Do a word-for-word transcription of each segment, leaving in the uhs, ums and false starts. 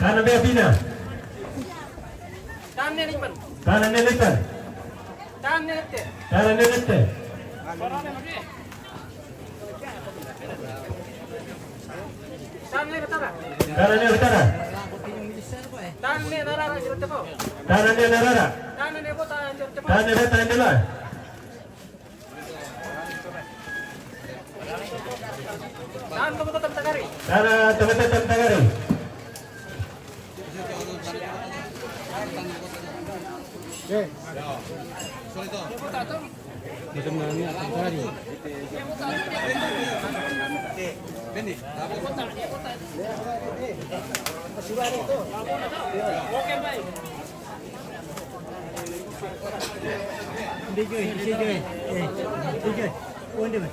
Tana bea pina. Tana nelipan. Tana nelipan. Tana nete. Tana nete. Tana ne batara. Tana ne batara. Tana ne narara jero tepo. Tana ne narara. Tana ne bota jero tepo. Tana ne bota jero tepo. Tana tomato tam tagari. Tana tomato tam tagari.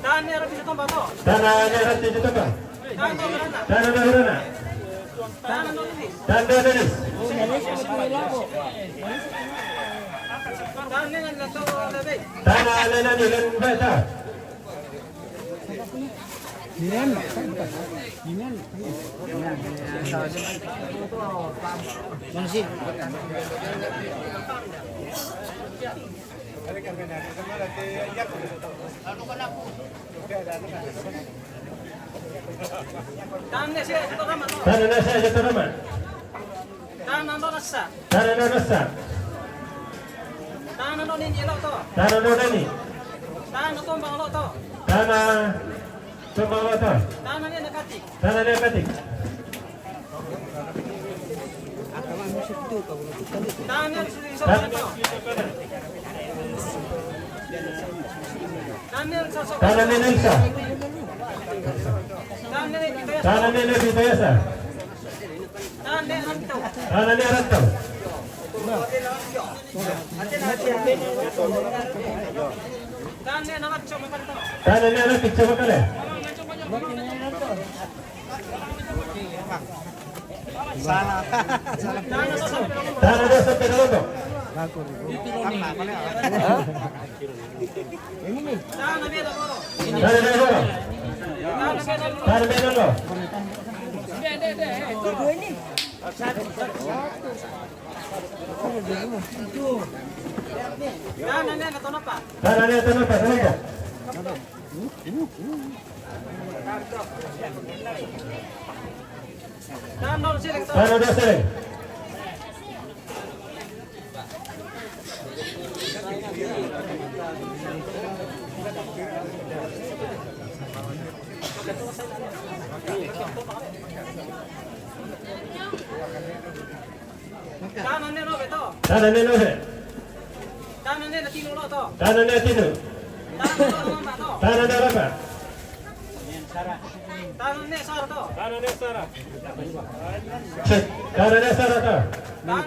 Tana ne rati juta ba to. Tana ne rati juta ba. Tana ne rana. Tana ne rana. Tana ne rana. Tana ne rana. Tana ne rana. Tana ne sa juta ba. Tana no nasa. Tana no nasa. Tana no nini lo to. Tana no nini. Tana tombang lo to. Tana tombang lo to. Tana ne nakati. Tana ne nakati. Tana ne so to. Tana ne nasa. Tana ne nasa. Tana ne nasa. Tana ne nasa. Tana ne rata. Tana ne rata. Tana ne rata. Tana ne rata. Tana ne rata. Tana ne rata. Tana ne rata. Tana ne rata. Tana ne rata. Tana ne no be to. Tana ne no be. Tana ne na tinu lo to. Tana ne tinu. Tana ne no ba to. Tana ne ba. Tana ne sara to. Tana ne sara. Cek. Tana ne sara to.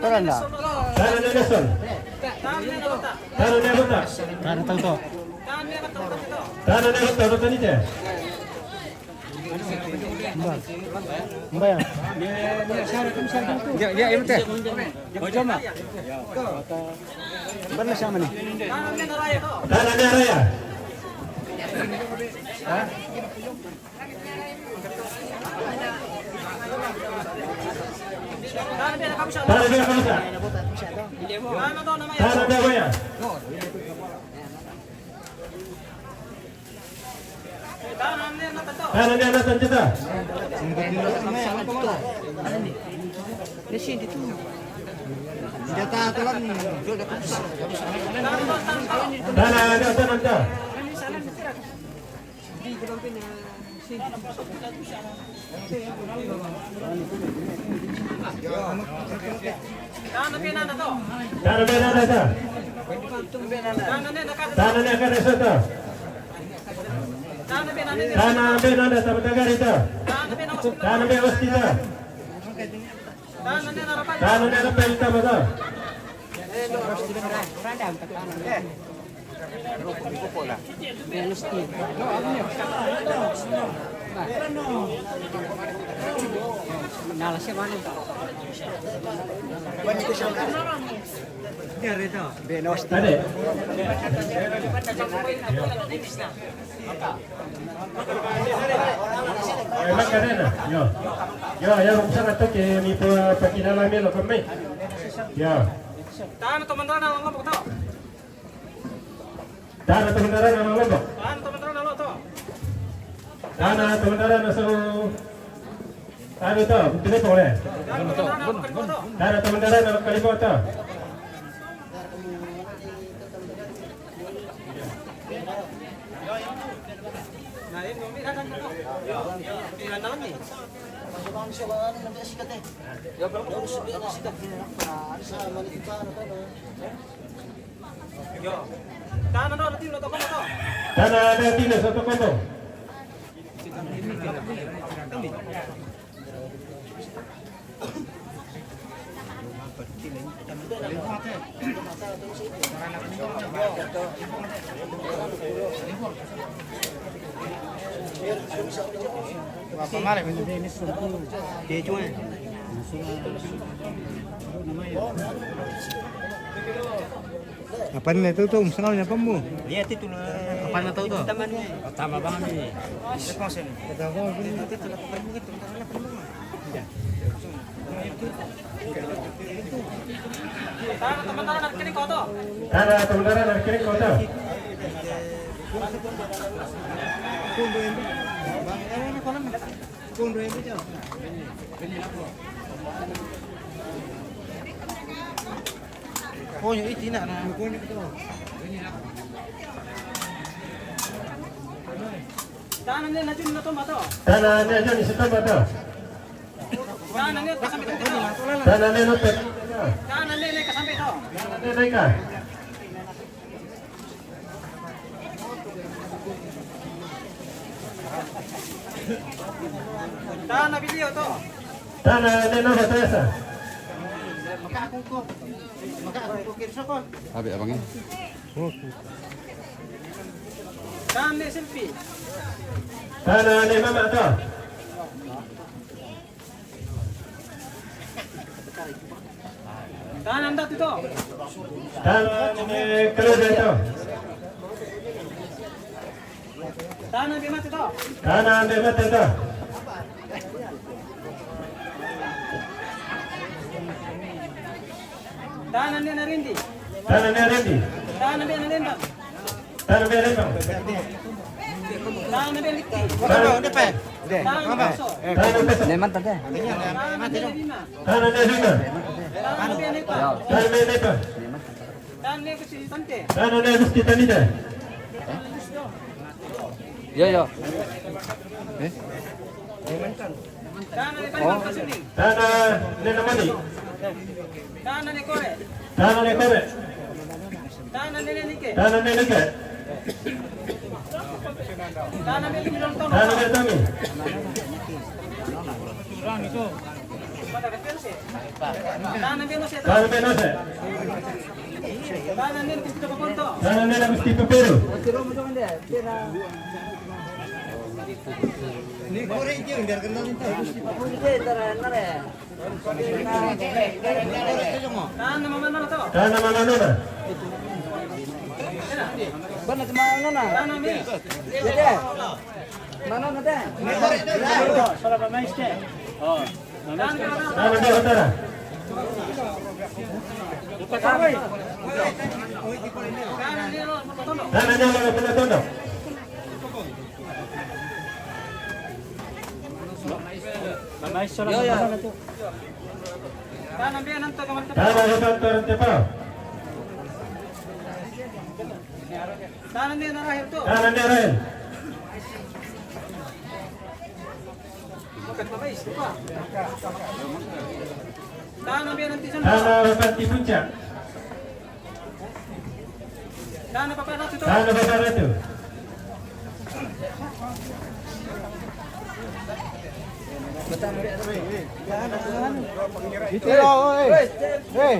Tana ne sol to. Tana ne sol. Tana ne rata. Tana ne rata. Tana ne rata. Tana ne rata. Rata ni te. Mbak. Mbak ya? Ya, ya, ya, betul. Ojo, Mak. Mbak sama nih. Tana ne raya. Hah? Tana ne raya. Tana ne raya. Tana ne rata. Tana ne rata. Tana ne rata. Tana ne rata. Tana ne rata. Tana ne rata. Tana ne rata. Tana ne rata. Tana ne rata. Tana ne rata. Ade. Eh, Macarena, yo. Yo, yo, vamos a rato que mi pa, pa kinala melo kami. Yo. Tana toman rana lo to. Tana toman rana lo to. Tana toman rana lo to. Tana toman rana so. Tana to, tene pore. Tana toman rana lo kalimo to. Tana ne rata. Tana ne rata. Apa ni tu tu, misalnya apa mu? Dia tu tu lah. Apa ni tu tu? Taman ni. Taman bang ni. Dia kau sini. Dia kau sini. Dia tu lah, apa ni tu? Tana, teman-teman, nak kiri koto. Tana, teman-teman, nak kiri koto. Konyo iti na na. Konyo ito. Tana ne na jun na tomato. Tana ne jun na tomato. Tana ne kasambe tomato. Tana ne no pe. Tana ne ne kasambe to. Tana ne ka. Tana bilio to. Tana ne no batasa. Maka aku ko. Maka aku ko kirso ko. Abi abang ni. Tana ne silpi. Tana ne mama to. Tana nda tu to. Tana ne kalo de to. Tana be mate to. Tana be mate to. Tana ne na rindi. Tana ne rindi. Tana be na lemba. Tana be lemba. Tana be liki. Tana be so. Tana be so. Tana be lima. Tana be lima. Tana be lepa. Tana be lepa. Tana ne kusi tante. Tana ne kusi tante. Yo, yo. Eh? Tana ne tani kasuni. Tana ne namani. Tana ne kore. Tana ne kore. Tana ne ne nike. Tana ne nike. Tana ne tami. Tana ne tami. Tana ne nose. Tana ne nose. Tana ne nose. Tana ne nose. Tana ne nose. Tana ne nose. Ni kore itu biar kenal itu. Tana mama nona to. Tana mama nona. Bana tu mama nona. Tana mi. Dede. Mama nona te. Sala mama iste. Oh. Tana mi nona. Tana mi nona. Tana mi nona. Tana mi nona. Yo, yo. Tana be nanto kaman tepa. Tana be nanto kaman tepa. Tana be na rahil to. Tana be rahil. Bukan pamais, lupa. Tana be nanti sana. Tana be nanti puncak. Tana papa ratu to. Tana papa ratu. Itu, oi. Hei.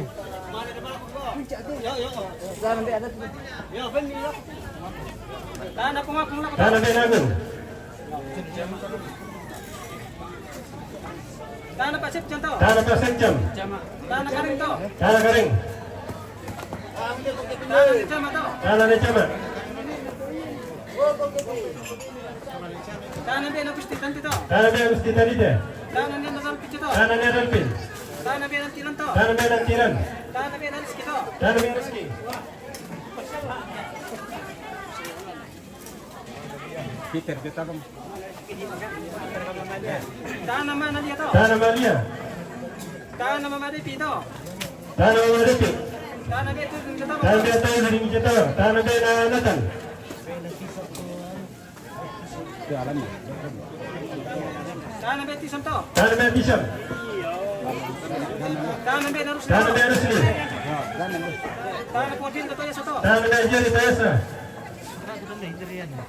Tana be ada tu. Tana pengaku. Tana be naku. Tana pasip jam to. Tana pasip jam. Tana karing to. Tana karing. Tana ne jama to. Tana ne jama. Tana be na kusti tante to. Tana be na kusti tante. Tana ne na dalpi to. Tana ne dalpi. Tana be na tiran to. Tana be na tiran. Tana be na riski to. Tana be na riski. Peter, dia tahu. Tana mama lia to. Tana mama lia. Tana mama depi to. Tana mama depi. Tana be tu jata. Tana be tu jata. Tana be na natan. Tana be tisan to. Tana be tisan. Tana be narus. Tana be narus ni. Tana podin to ya sato. Tana be jari to ya sa.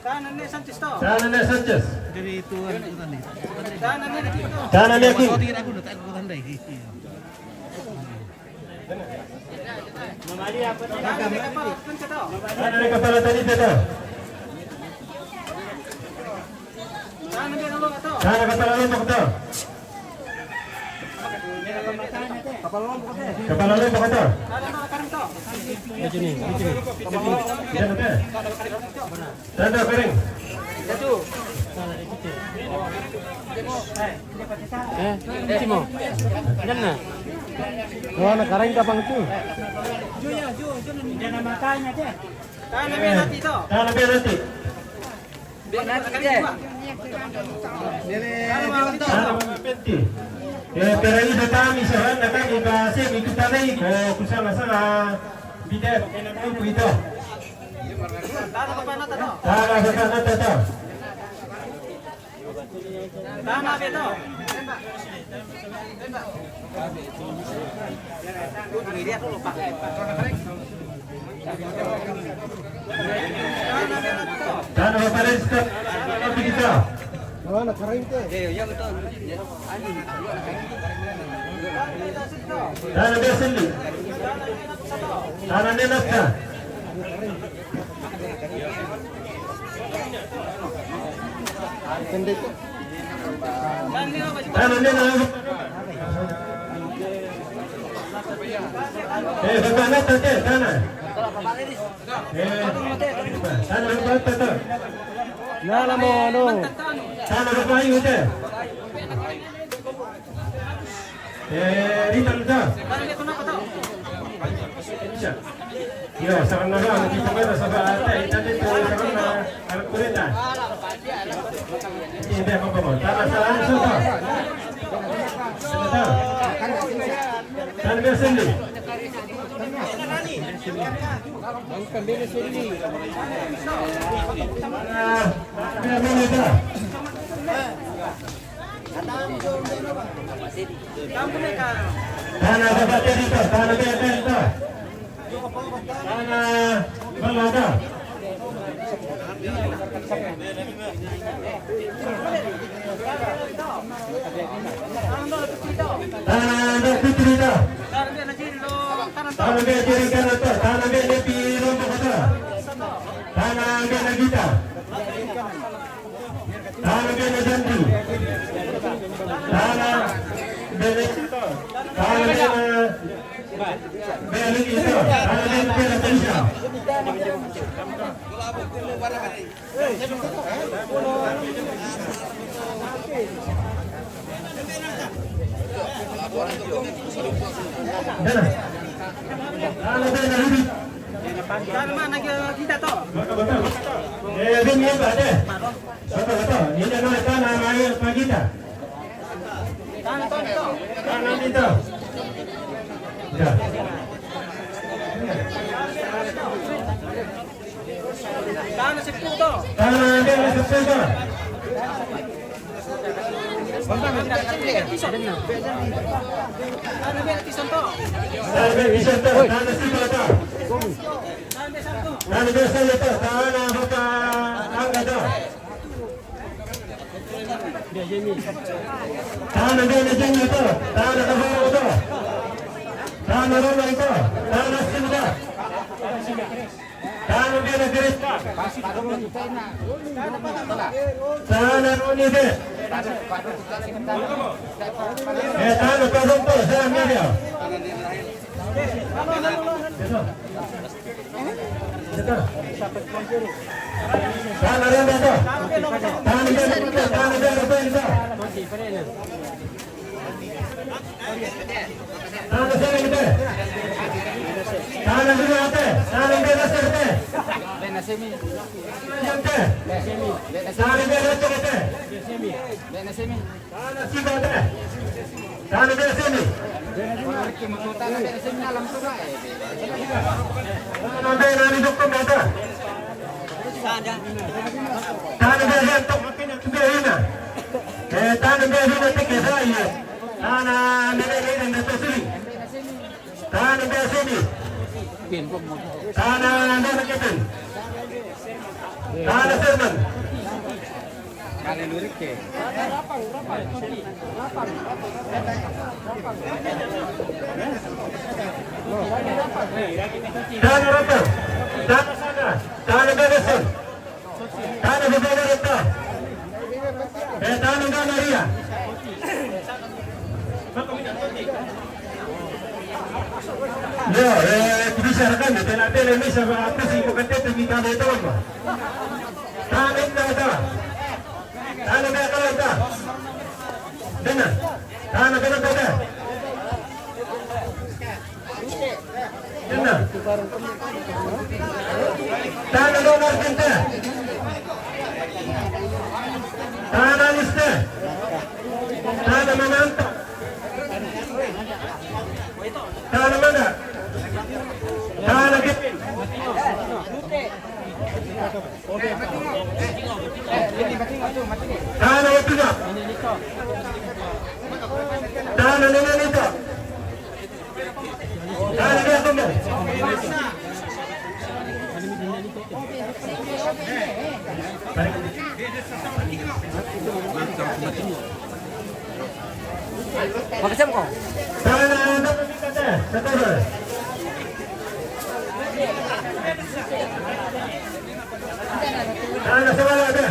Tana ne Sanchez to. Tana ne Sanchez. Dari itu, itu tadi. Tana ne Kim to. Tana ne Kim. Kau tidak aku tak aku tandai. Iya. Tana kapala tani to. Tana kapala lombok to. Kapala lombok to. Tana kering. Eh, iti mo. Dana. Wah, na kering kapang tu. Tana penalti. Tana penalti. Tana penalti. Eh, pera ida tami saranna kami ba semi tu tanai ko kusala-sala. Bida, ku ito. Tana penalti. Tana beto. Tana Paris ke kita. Mana kering tu? Tana dia sendiri. Tana dia nak. Tana nena. Eh, tana, tana, tana. Eh, tana, tana, tana. Nala mo, no. Tana, tana, tana. Eh, Rita, Rita. Iya. Iya, saranna kita mana sama ate, kita itu saranna anak kureta. Ini dia apa, apa? Tana salah sudah. Sudah. Tana biasa ni. Bukan beda sini. Ah, dia mana dah? Tana babateri to, tana beten to. Tana balaga. Tana do putri to. Tana beten kanan to, tana beten pi rombo kota. Tana beten kita. Tana bena Jandu. Tana bena, tana bena, bena Liki itu. Tana bena, bena Tenisha. Bena. Tana bena Liki. Tana mana kita tu? Betul, betul. Eh, dia ni apa deh? Betul, betul. Ini nama tana mai pagita. Tana, tana, tana. Tana dito. Ya. Tana seppuh to. Tana dia seppuh to. Tana bela Tison to. Tana bela Tison to. Tana seppuh to. Tana bela Tison to. Tana bela Tison to. Tana bela Tison to. Tana bela Tison to. Tana bela Tison to. Tana bela Tison to. Tana bela Tison to. Tana bela Tison to. Tana bela Tison to. Eh, tana bela Tison to. Tana bela. Tana bela Tison to. Tana bela Tison to. Tana bela Tison to. Tana semi te. Tana semi te. Tana bela semi te. Bela semi. Te. Tana bela semi te. Bela semi. Tana semi te. Tana bela semi. Tana bela semi. Tana bela ni dukun mata. Tana bela semi te. Tana bela semi te. Eh, tana bela semi te ke saya. Tana bela semi te. Tana bela semi. Tana bela semi. Tana Sermon. Tana rata. Tana sana. Tana bebeson. Tana bebebe rata. Eh, tana nda Maria. Yo, eh, bisa rekam, tela tele misa ba aku si bukan tete mi kade toma. Tana inda ta. Tana be kala ta. Dena. Tana dena ta. Dena. Tana dena ta. Tana lista. Tana mananta. Tana mana? Tana ke? Tana waktu na? Tana nene nita? Tana dia kumbe? Makasam ko. Tana, tana, tana, tana. Tana, tana, tana.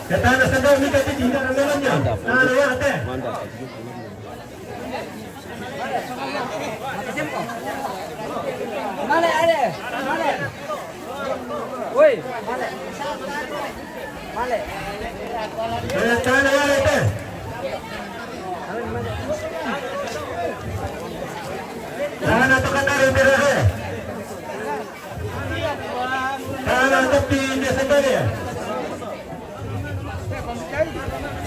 Ya, tana, tana, tana, tana. Tana, ya, teh. Male, ale, male. Woi, male. Male. Eh, tana, male, te. Tana, toka tari, tiri, eh. Tana, topi, dia sendiri, ya.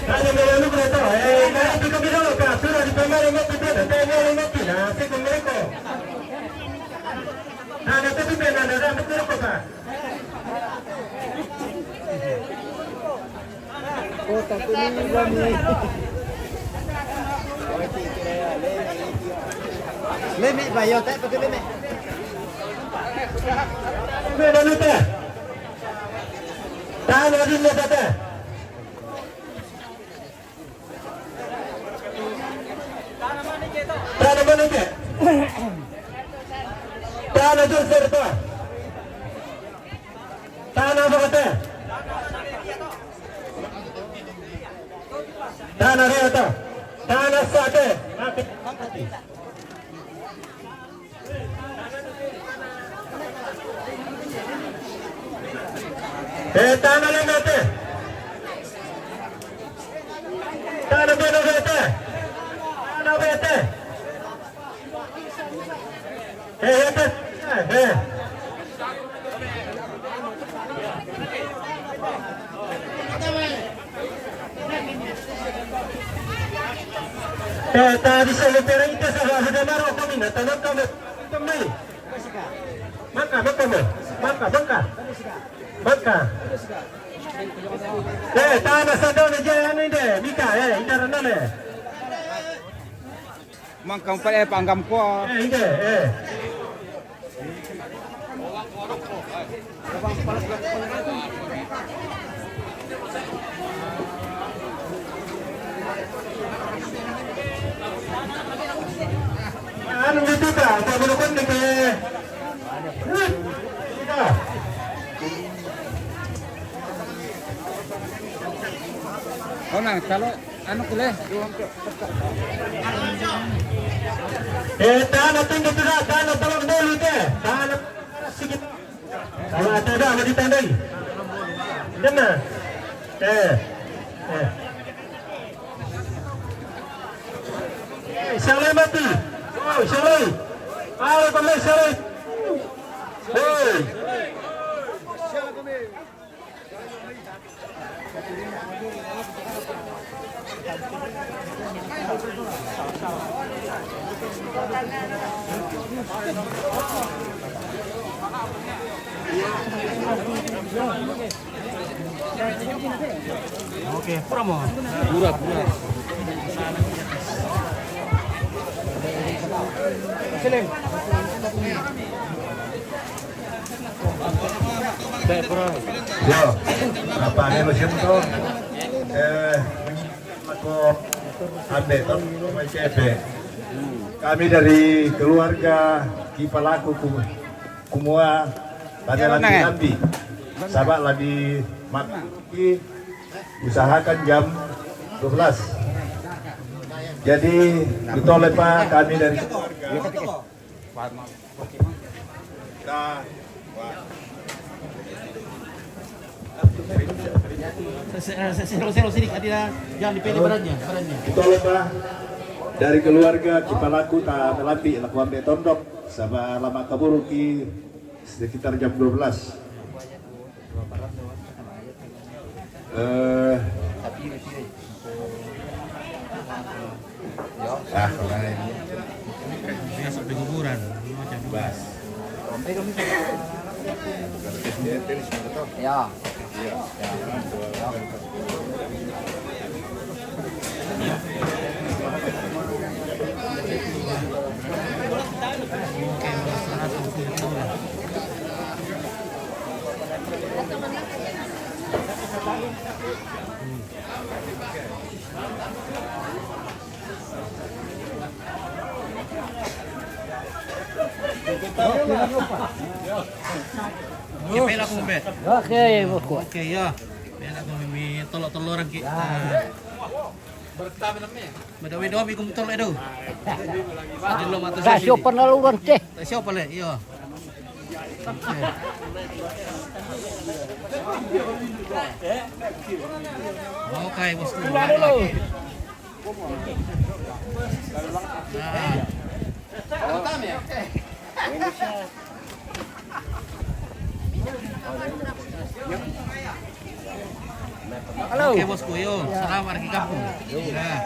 Tana, male, lu, bro, to. Eh, tana, toka, biro, ka, sura, di pemare, mati, dia, tana, male, mati, nah, si, kumeko. Nada, tapi be nada, nada, tapi rokok, Pak. Oh, tapi ini belum nih. Leme, Pak, yo, tak pakai leme. Be, dah lupa. Tahan, Adin, dah, dah. Tana mana ke? Tana tu serta. Tana apa kata? Tana dia tu. Tana sate. Eh, tana lembete. Tana beno bete. Tana bete. Eh, bete. Eh. Eh, tadi saya perintah salah sudah marah kami nak tanam kami. Maka, maka, maka, maka, maka. Maka. Eh, tana sadone je anu inde, Mika, eh, indara nane. Mangka empat eh panggam ko. Eh, inde, eh. Anu itu ta, ta menukun ke. Ona, kalau anu kule. Eh, tana tunggu tidak, tana tolong dulu deh. Tana sikit. Kalau ada dah, mau ditandai. Kena. Eh. Eh. Eh, siapa yang mati? Oh, siapa? Ayo, kamu siapa? Hei. Oke, pura mo. Pura, pura. Selim. Yo, apa ni macam tu? Eh, aku ambil tu, macam apa? Kami dari keluarga Kipalaku ku-, kumua pada lambi-lambi. Sabab lambi mak-, usahakan jam dua belas. Jadi, betul lepas kami dari keluarga. Saya, saya, saya, saya, saya, saya, jangan dipilih badannya, badannya. Kita lepas dari keluarga Kipalaku ta melambi laku ambil tondok sabab lama kaburu ki sekitar jam dua belas. Eh, ah, kemarin. Biasa di kuburan. Bas. Ya. Oke, pela kumbe. Oke, buku. Oke, ya. Pela kumbe mi tolo-tolo orang ki. Ah. Bertamu namanya. Beda-beda mi kum tolo edo. Jadi lo matu. Gak sih. Siapa nalu orang teh? Siapa le? Iya. Oke. Oke, bosku. Nah. Halo. Oke, bosku, yo. Salam warga kampung. Ya.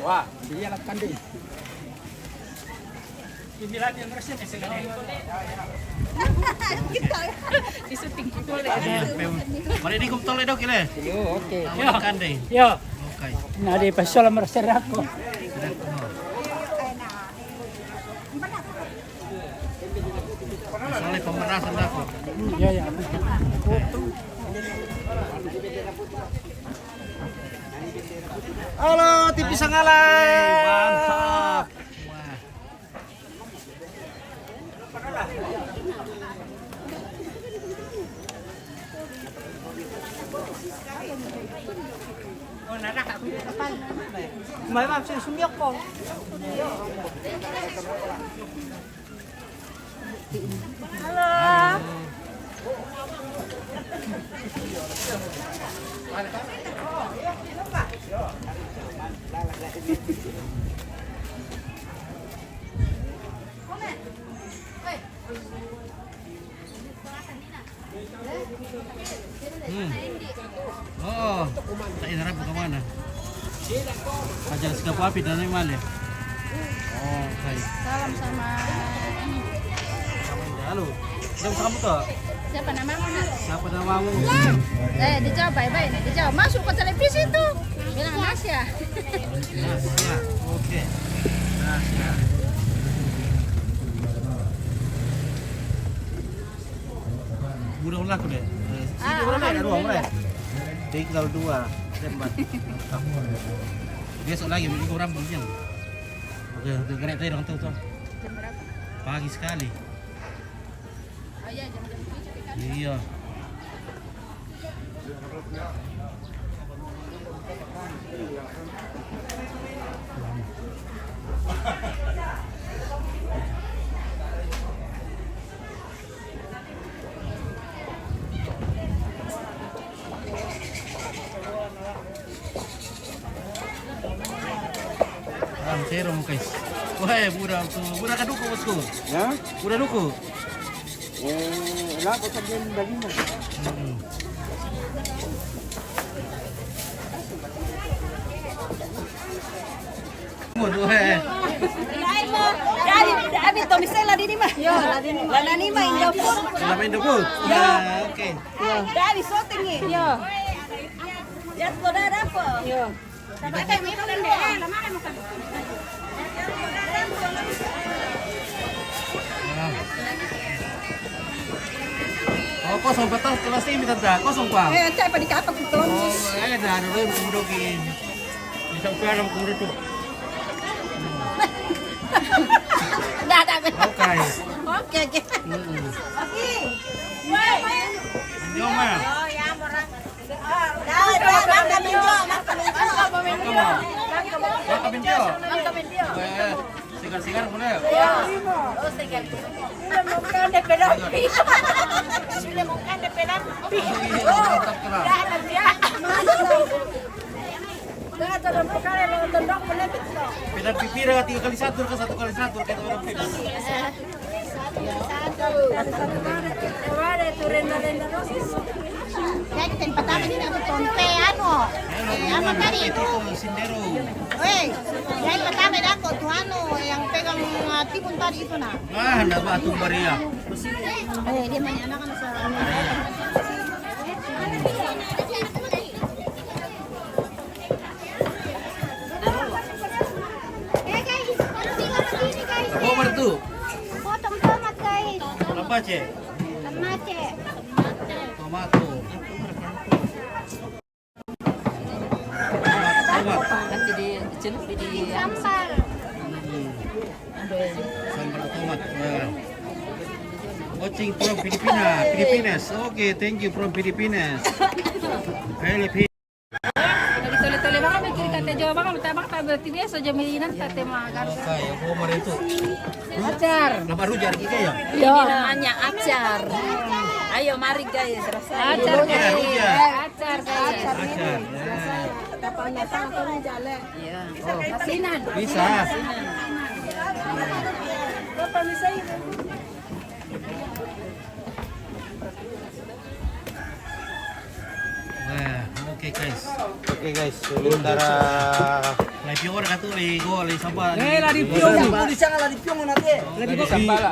Wah, dia lah kanding. Di syuting kita. Balik di kumtol itu kile. Yo, oke. Awak kanding. Yo. Oke. Nah, di pasal merasa aku. Soalnya pemerasan aku. Ya, ya. Halo, T V Sangala. Mantap. Wah. Halo. Hmm. Oh, tak ingat apa ke mana? Aja sudah papi dan ni male. Oh, hai. Salam sama. Halo. Siapa namamu, Nak? Siapa namamu? Eh, dijawab baik-baik, Nak. Dijawab. Masuk ke televisi tu. Bilang Nasya. Nasya. Oke. Nasya. Udah ulah aku deh. Eh, sini udah deh, ada dua orang. Tinggal dua. Dia empat. Besok lagi minggu orang belum. Oke, udah gerak tadi orang tahu tuh. Pagi sekali. Iya. Ang sero mo, guys. Wah, mura tu. Mura ka duku, bosku. Ya? Mura duku. Eh, lah, kau tak ada daging. Hmm. Mura, eh. Dari, dari, tomisela di ni ma. Yo, la di ni ma. La di ni ma, Indofood. La Indofood. Yo. Ah, oke. Yo. Dari soting ni. Yo. Ya, sudah ada apa? Yo. Oh, kosong pa to, kelas ini tanta, kosong pa. Eh, cai pa di kapa kita. Oh, eh, dah, dah, dah, dah, dah, dah. Bisa upaya dalam kuda tu. Dah, dah, dah. Oke. Oke, oke. Mm-mm. Oke. Yo, ma. Oh, ya, murah. Sigar-sigar boleh? Peda pipira tiga kali satu, kan satu kali satu, kan orang pipira. Jadi, yang pertama ini aku tonte, anu, eh, apa tadi? Itu sendero. Weh, yang pertama ini aku tuh, anu, yang pegang, uh, timun tadi itu, nah. Ah, ndak batu baria. Eh, dia main anak kan. Apa mertu? Potong tomat, guys. Apa, Cek? Tomat, Cek. Tomato. Tomat. Nanti dicelup di sambal. Hmm. Sambal tomat. Ya. Watching from Filipina, Philippines. Okay, thank you from Philippines. Philippines. Tole-tole baka mikir kata Jawa baka, baka berarti biasa aja mainan kata makan. Oke, aku mau itu. Acar. Nama rujar kita ya? Iya. Ini namanya acar. Ayo mari guys, rasain. Acar, guys. Rujar. Acar, guys. Acar. Ya. Iya. Asinan. Bisa. Asinan. Wah, oke, guys. Oke, guys, sementara lai piong ora katu, lai go, lai sapa. Eh, lai piong. Di sana lai piong nanti. Lai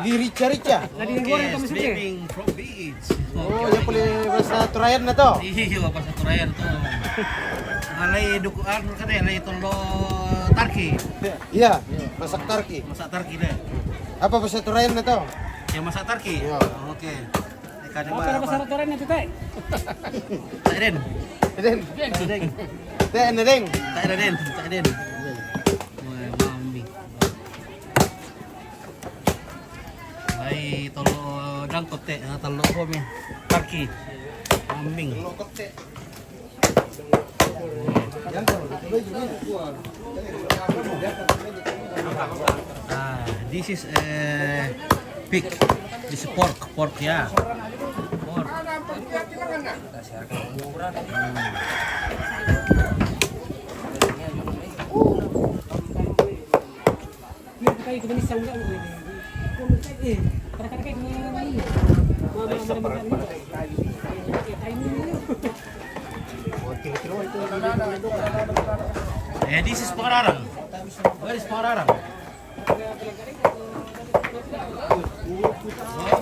di rica-rica. Lai di goreng. Oke, kami suka. Swimming from beach. Oh, ya boleh bahasa Torayan na to? Iya, bahasa Torayan to. Lai duku anu kan ya, lai tolo tarki. Iya, masak tarki. Masak tarki deh. Apa bahasa Torayan na to? Ya, masak tarki. Iya. Oke. Apa bahasa Torayan itu, Teh? Teh Den. Den. Teh Den. Teh Den. Teh Den. Wah, mami. Lai tolo dangkot, Teh, ah, tolo komi. Tarki. Mami. Ah, this is a pig. This is pork, pork, ya. Pork. Eh, this is Pangararang. Where is Pangararang?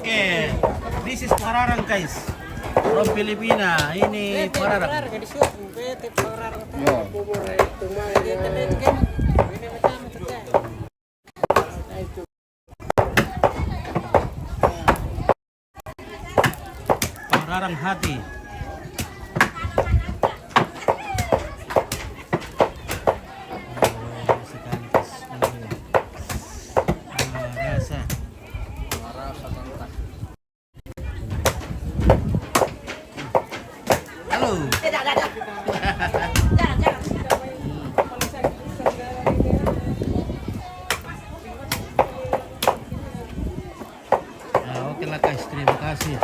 Okay, this is Pangararang, guys. From Filipina, ini Pangararang. Yo. Pangararang hati. Rasa. Halo. Ah, oke lah, guys, terima kasih.